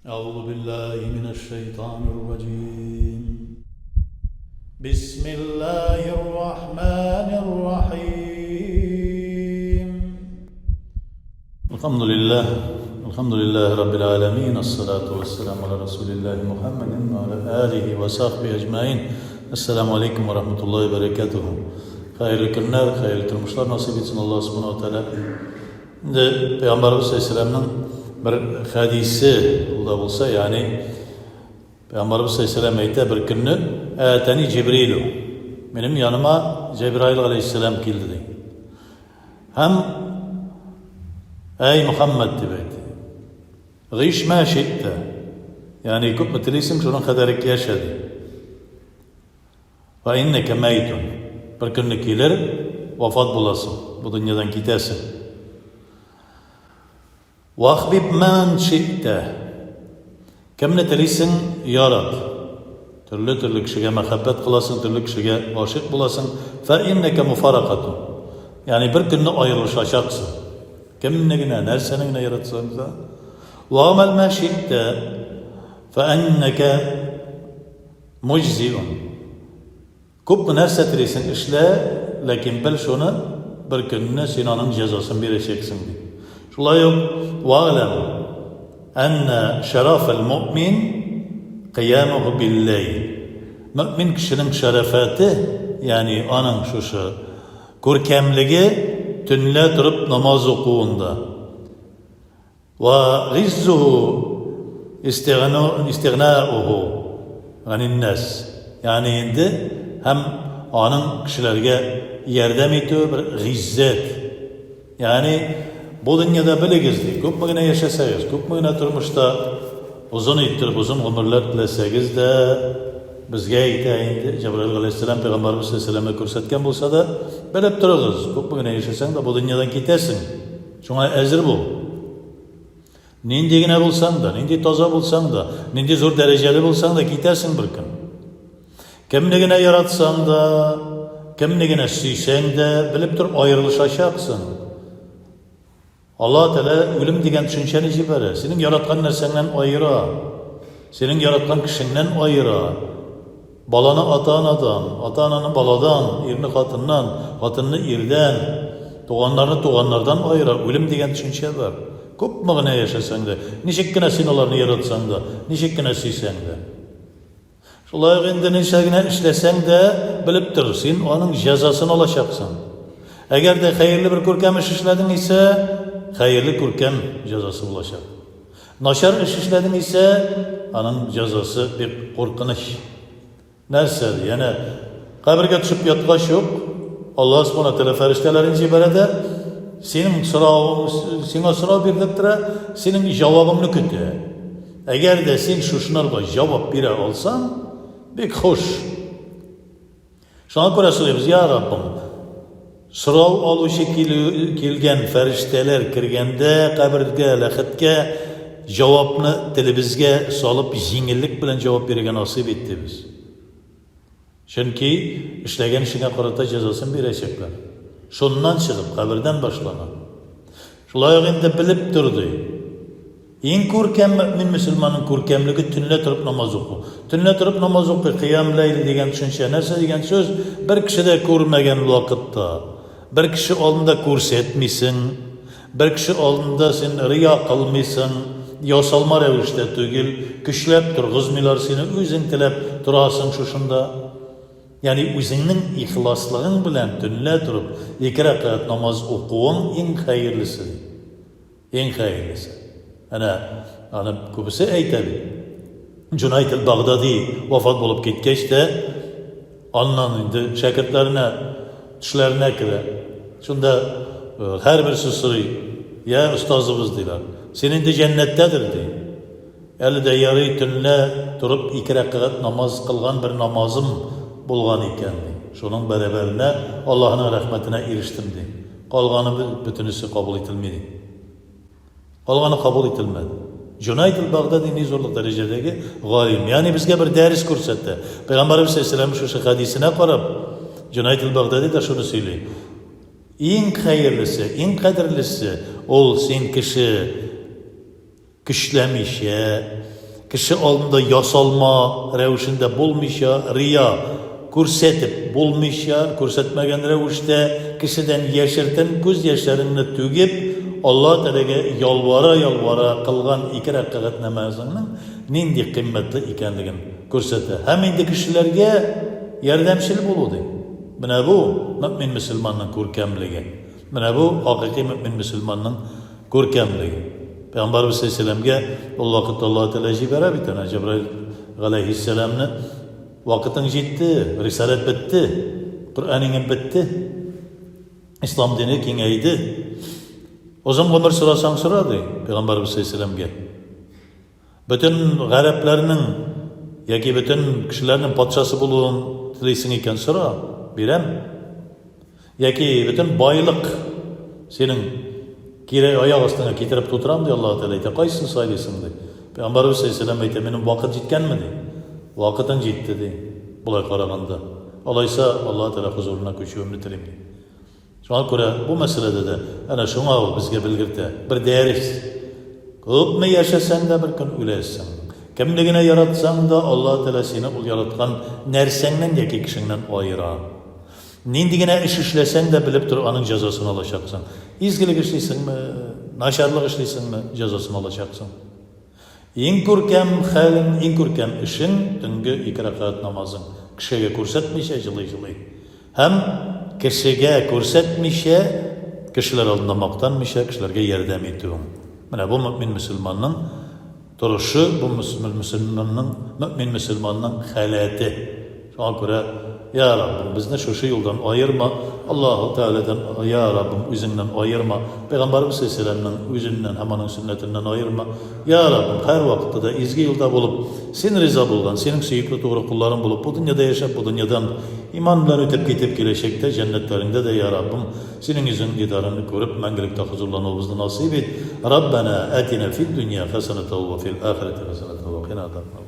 أعوذ بالله من الشيطان الرجيم بسم الله الرحمن الرحيم الحمد لله الحمد لله رب العالمين الصلاة والسلام على رسول الله محمد وعلى آله وصحبه أجمعين السلام عليكم ورحمة الله وبركاته Хәерле көннәр, хәерле тормышлар насыйп итсен Аллаһ Субхану ва Тәгалә. Инде Пәйгамбәрбез алейһиссәламның бер хәдисе ул да булса, ягъни Пәйгамбәрбез алейһиссәлам әйтә бер көнне, "Әтәни Җибрилу". Минем яныма Җәбраил алейһиссәлам килде ди. Һәм Әй Мөхәммәд дип әйтте. Гыйш мә шиттә. Ягъни күпме телисең, шуның кадәр яшә ди. Вә иннәкә мәйтун. Бер көнне килер, вафат буласың, бу дөньядан китәсең. Вахбиб мән ши'тә. Кемне телисең, ярат. Төрле-төрле кешегә мәхәббәт кыласың, төрле кешегә гашыйк буласың. Фә иннәкә муфаракатун. Ягъни бер көнне аерылышачаксың. Кемне генә, нәрсәне генә яратсаң да. Вәгъмәл мә ши'тә. Фә иннәкә Муҗзиун. Күпме нәрсә телисең, эшлә, ләкин бел шуны, бер көнне син аның җәзасын бирәчәксең, ди. Шулай ук, Вәгъләм әннә шәрафәл мөэмин кыямуху бил-ләйл. Мөэмин кешенең шәрәфәте, ягъни аның шушы күркәмлеге төнлә торып намаз укуында. Вә гыйззуху истигънауху ганин-нас. Ягъни инде һәм аның кешеләргә ярдәм итүе бер гыйззәт. Ягъни бу дөньяда белегез ди, күпме генә яшәсәгез, күпме генә тормышта озын иттереп, озын гомерләр теләсәгез дә, безгә әйтә инде Җәбраил галәйһиссәлам пәйгамбәребез саллаллаһу алейһи күрсәткән булса да, белеп торыгыз, күпме генә яшәсәң дә бу дөньядан китәсең. Шуңа әзер бул. Нинди генә булсаң да, нинди таза булсаң да, нинди зур дәрәҗәле булсаң да, китәсең бер көн. Кемне генә яратсаң да, кемне генә сөйсәң дә, белеп тор, аерылышачаксың. Алла Тәгалә үлем дигән төшенчәне җибәрә. Синең яраткан нәрсәңнән аера. Синең яраткан кешеңнән аера. Баланы ата-анадан, ата-ананы баладан, ирне хатыннан, хатынны ирдән, туганнарны туганнардан аера, үлем дигән төшенчә бар. Күпме генә яшәсәң дә, ничек кенә син аларны яратсаң да, ничек кенә сөйсәң дә. Шулай ук инде ничә генә эшләсәң дә, белеп тор, син аның җәзасын алачаксың. Әгәр дә хәерле бер күркәм эш эшләдең исә, хәерле күркәм җәзасы булачак. Начар эш эшләдең исә, аның җәзасы бик куркыныч. Нәрсә ди? Янә кабергә төшеп яткач ук, Аллаһ Субхана Тәгалә фәрештәләрен җибәрә дә, синең соравың, сиңа сорау бирдереп тора, синең җавабыңны көтә. Әгәр дә син шушынарга җавап бирә алсаң, бик хуш. Шуңа күрә сорыйбыз, Я Раббым, сорау алучы килү, килгән фәрештәләр кергәндә кабергә, ләхеткә җавапны телебезгә салып, җиңеллек белән җавап бирергә насыйп ит, дибез. Чөнки эшләгән эшеңә карата җәзасын бирәчәкләр. Шуннан чыгып, кабердән башлана. Шулай ук инде белеп тор, ди. Иң күркәм мөэмин мөселманның күркәмлеге төнлә торып намаз уку. Төнлә торып намаз укый, кыям ләйл дигән төшенчә нәрсә дигән сүз, бер кеше дә күрмәгән вакытта, бер кеше алдында күрсәтмисең, бер кеше алдында син рия кылмыйсың, ясалма рәвештә түгел, көчләп торгызмыйлар сине, үзең теләп торасың шушында. Ягъни үзеңнең ихласлыгың белән төнлә торып ике рәкәгать намаз укуың иң хәерлесе. Иң хәерлесе. Әнә, аны күбесе әйтә бит. Җунайд әл-Багдади вафат булып киткәч тә, аннан инде шәкертләренә, төшләренә керә. Шунда э, һәрберсе сорый, я остазыбыз, диләр. Син инде җәннәттәдер, ди. Әле дә ярый төнлә торып ике рәкәгать намаз кылган бер намазым булган икән, ди. Шуның бәрабәренә Аллаһының рәхмәтенә ирештем, ди. Калганы бөтенесе кабул ителми, ди. Калганы кабул ителмәде. Җунайд аль-Багдади ни зурлык дәрәҗәдәге галим. Ягъни безгә бер дәрес күрсәтте. Пәйгамбәребез саллаллаһу алейһи шушы хәдисенә карап, Җунайд аль-Багдади да шуны сөйли. Иң хәерлесе, иң кадерлесе ул син кеше. Көчләмичә, кеше алдында ясалма рәвешендә булмыйча, рия күрсәтеп булмыйча, күрсәтмәгән рәвештә, кешедән яшертен күз яшьләреңне түгеп, Аллаһ Тәгаләгә ялвара-ялвара кылган ике рәкәгать намазыңның нинди кыйммәтле икәнлеген күрсәтә. Һәм инде кешеләргә ярдәмчел булу ди. Менә бу мөэмин мөселманның күркәмлеге. Менә бу хакыйкый мөэмин мөселманның күркәмлеге. Пәйгамбәрбез саллаллаһу ул вакытта Аллаһ Тәгалә җибәрә бит әнә Җәбраил галәйһиссәламне. Вакытың җитте, рисаләт бетте, Коръәнең бетте. Ислам дине киңәйде. Озын гомер сорасаң сора ди Пәйгамбәрбез саллаллаһу. Бөтен гарәпләрнең яки бөтен кешеләрнең патшасы булуын телисең икән, сора, бирәм. Яки бөтен байлык синең кире аяк астыңа китереп тутырам, ди Аллаһ Тәгалә әйтә. Кайсысын сайлыйсың, ди. Пәйгамбәребез саллаллаһу алейһи әйтә, минем вакыт җиткәнме, ди. Вакытың җитте, ди. Болай караганда. Алайса Аллаһ Тәгалә хозурына күчүемне телим, ди. Шуңа күрә бу мәсьәләдә дә әнә шуңа ул безгә белгертә. Бер дәрес. Күпме яшәсәң дә бер көн үләсең. Кемне генә яратсаң да, Аллаһ Тәгалә сине ул яраткан нәрсәңнән яки кешеңнән аера. Нинди генә эш эшләсәң дә, белеп тор, аның җәзасын алачаксың. Изгелек эшлисеңме, начарлык эшлисеңме, җәзасын алачаксың. Иң күркәм хәлең, иң күркәм эшең, төнге ике рәкәгать намазың. Кешегә күрсәтмичә, җылый-җылый. Һәм кешегә күрсәтмичә, кешеләр алдында мактанмыйча, кешеләргә ярдәм итүең. Менә бу мөэмин мөселманның торышы, бу мөселманның, мөэмин мөселманның халәте. Шуңа күрә, Я Раббым, безне шушы юлдан аерма, Аллаһу Тәгаләдән, Я Раббым, үзеңнән аерма, Пәйгамбәребез салләллаһу галәйһи үзеннән һәм аның сөннәтеннән аерма. Я Раббым, һәрвакытта да изге юлда булып, Син риза булган, Синең сөекле тугры колларың булып, бу дөньяда яшәп, бу дөньядан иман белән үтеп китеп, киләчәктә җәннәтләреңдә дә, Я Раббым, Синең йөзең дидарыңны күреп, мәңгелектә хозурлануыбызны насыйп ит. Раббәнә әтинә фид дөнья хәсәнәтәү вә фил ахирәти хәсәнәтәү вә кина азабаннар.